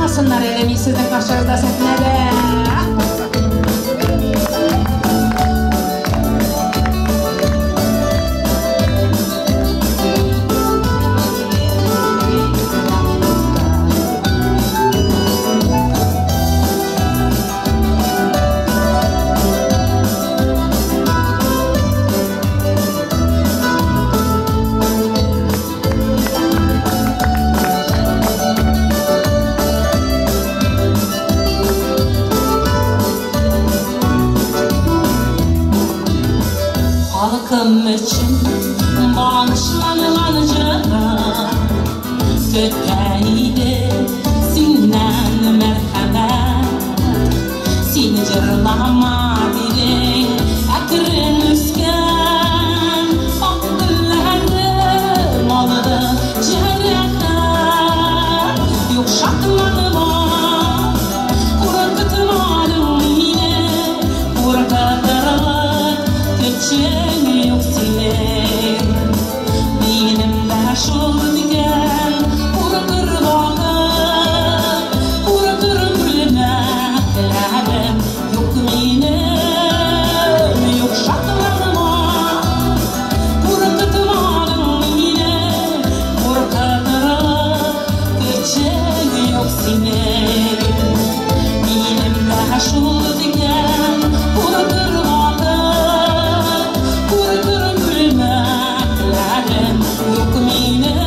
Чыкмасыннар әле мин сезнең каршыгызда сәхнәдә. Халкым өчен багышланган җырым Көткән иде синнән мәрхәмәт. Син җырлама дидең, әкрен үскән ак гөлләрем алды җәрәхәт. Юк, шатланма, куркытмадың мине, куркытырлык көчең юк синең. Минем дә шул дигән куркыр вакыт, куркыр күлмәкләрем юк минем, юк, шатланма, куркытмадың мине, куркытырлык көчең юк синең. Минем дә шул дигән куркыр вакыт, куркыр күлмәкләрем юк минем.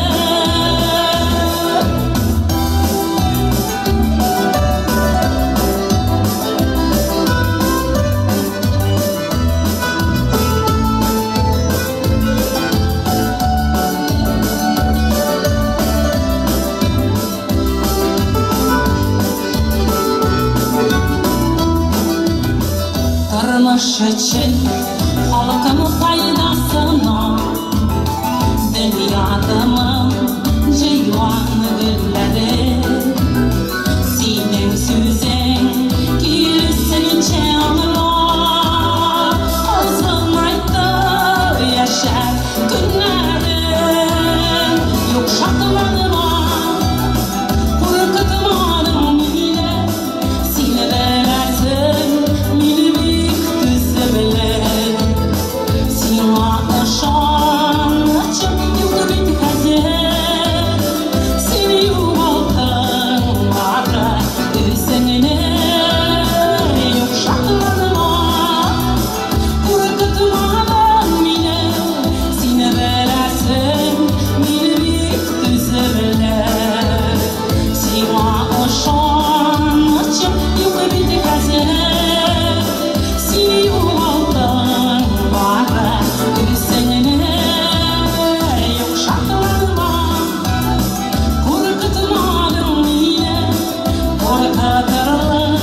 Тормыш өчен халкым файдасына дөньядымын җыйган гөлләре. Синең сүзең киресенчә аңла, озынайтты яшәр көннәрен. Юк, шатланма, куркытмадың мине, син беләсең, мин бик түземле. Сиңа ышанычым юк бит хәзер, син югалттың бары үзеңне. Юк, шатланма, куркытмадың мине, син беләсең, мин бик түземле. Сиңа ышанычым юк бит хәзер, син югалттың бары үзеңне. Юк, шатланма, куркытмадың мине, куркытырлык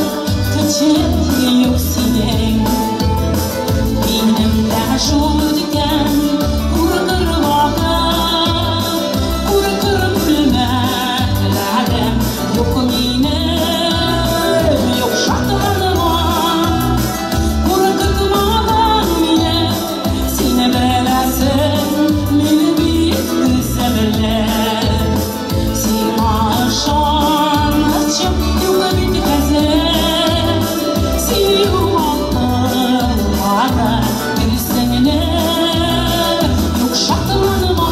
көчең юк синең. Минем дә шул дигән куркыр вакыт, куркыр күлмәкләрем юк минем. Юк, шатланма, куркытмадың мине, син беләсең, мин бик түземле. Сиңа ышанычым юк бит хәзер, син югалттың бары үзеңне. Юк, шатланма,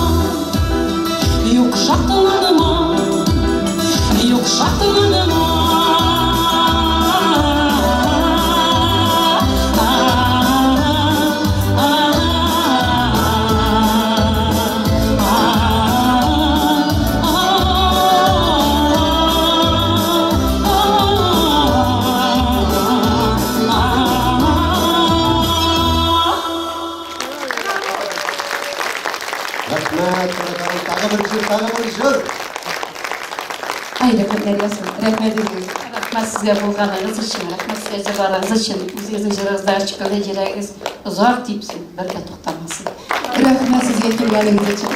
юк, шатланма, юк, шатланма. Рәхмәт, тагы бер җыр, тагы бер җыр. Ай, рәхмәтләр яусын. Рәхмәт үзегезгә. Рәхмәт сезгә булганыгыз өчен, рәхмәт сезгә җырларыгыз өчен. Үзегезнең җырыгыздагы шикелле йөрәгегез озак типсен, бер дә туктамасын. Рәхмәт сезгә килгәнегез өчен.